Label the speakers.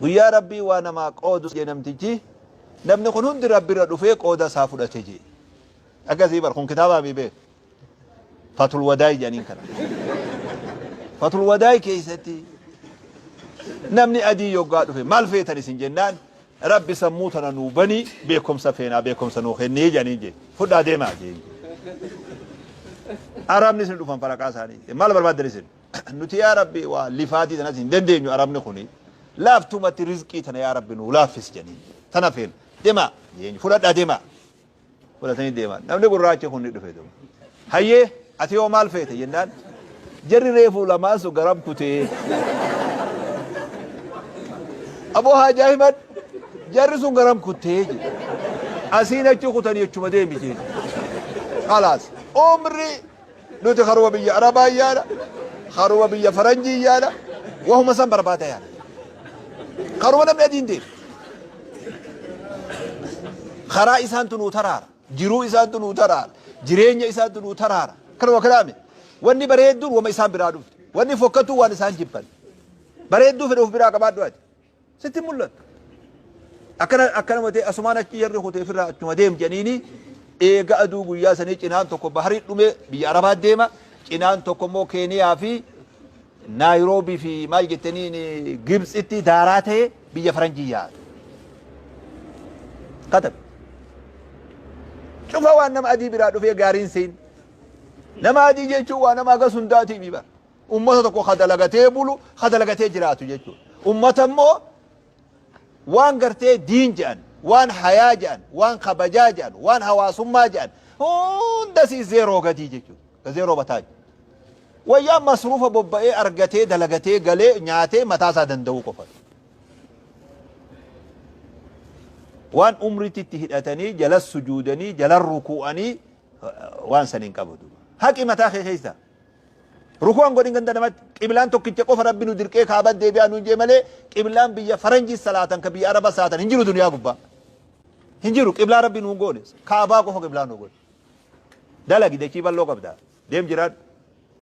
Speaker 1: Guyyaa Rabbii waa namaa qoodu jee namtichi, namni kun hundi Rabbirra dhufee qooda isaa fudhate jee. Akkasii bar kun kitaabaa mii beek. Fatul Wadaay jedhaniin kana. Fatul Wadaay keessatti namni adii yoggaa dhufe maal feetan isin jennaan Rabbi sammuu tana nuu banii beekumsa feenaa beekumsa nuu kennii jedhaniin jee. Fudhaa deemaa jeen. Arabni isin dhufan faraqaa isaanii. Maal barbaaddan isin? Nuti yaa Rabbi waa lifaatii tanas hin dandeenyu Arabni kuni laaftumatti rizqii tana yaa Rabbi nuu laaffis jedhaniin. Tana feena. Deemaa jeen. Fudhadhaa deemaa. Fudhatanii deeman. Namni gurraachi kun ni dhufe duuba. Hayyee ati hoo maal feete jennaan jarri reefuu lamaan sun garam kutee. Aboo haajaa himan jarri sun garam kuttee jedhe. Asiin achi kutanii achuma deemi jedhe. Khalaas umri nuti karuma biyya Arabaa yaada karuma biyya faranjii yaada wahuma san barbaada yaada. Karuma namni adiin deemu. Karaa isaantu nuu taraara. Jiruu isaantu nuu taraara. Jireenya isaantu nuu taraara. Kanuma kanaame. Wanni bareedduun wama isaan biraa dhufte. Wanni fokkatuun waan isaan jibban. Bareedduu fedhe of biraa qabaadhu ati. Sitti hin mul'attu. Akkana akkanuma ta'e asumaan achi jarri kutee ofirraa achuma deem jedhaniini eega aduu guyyaa sanii cinaan tokko baharii dhume biyya Arabaa deema cinaan tokko immoo Keeniyaa fi Naayiroobii fi maal jettaniin Gibtsitti daaraa ta'e biyya faranjii yaa'an. Katabe. Cufa waan nama adii biraa dhufee gaariin seen. Nama adii jechuun waan nama hagas hundaatii bara. Ummata tokko ka dalagatee bulu, ka dalagatee jiraatu jechuudha. Ummata immoo waan gartee diin jedhan, waan hayaa jedhan, waan kabajaa jedhan, waan hawaasummaa jedhan hunda sii zeeroo gadii jechuudha. Zeeroo bataa. Wayyaa masruufa bobba'ee argatee dalagatee galee nyaatee mataa isaa danda'uu qofa. Waan umriitti itti hidhatanii jala sujuudanii jala ruku'anii waan san hin qabu. Haqi mataa kee keessa. Ruku'an godhin ganda namatti. Qiblaan tokkicha qofa Rabbi nu dirqee Kaaban deebi'aa nuun jee malee qiblaan biyya faranjii salaatan ka biyya Araba salaatan hin jiru duniyaa gubbaa. Hin jiru qiblaa Rabbi nuun goone. Kaabaa qofa qiblaa nu godhe. Dalagi dachii bal'oo qabda. Deem jiraadhu.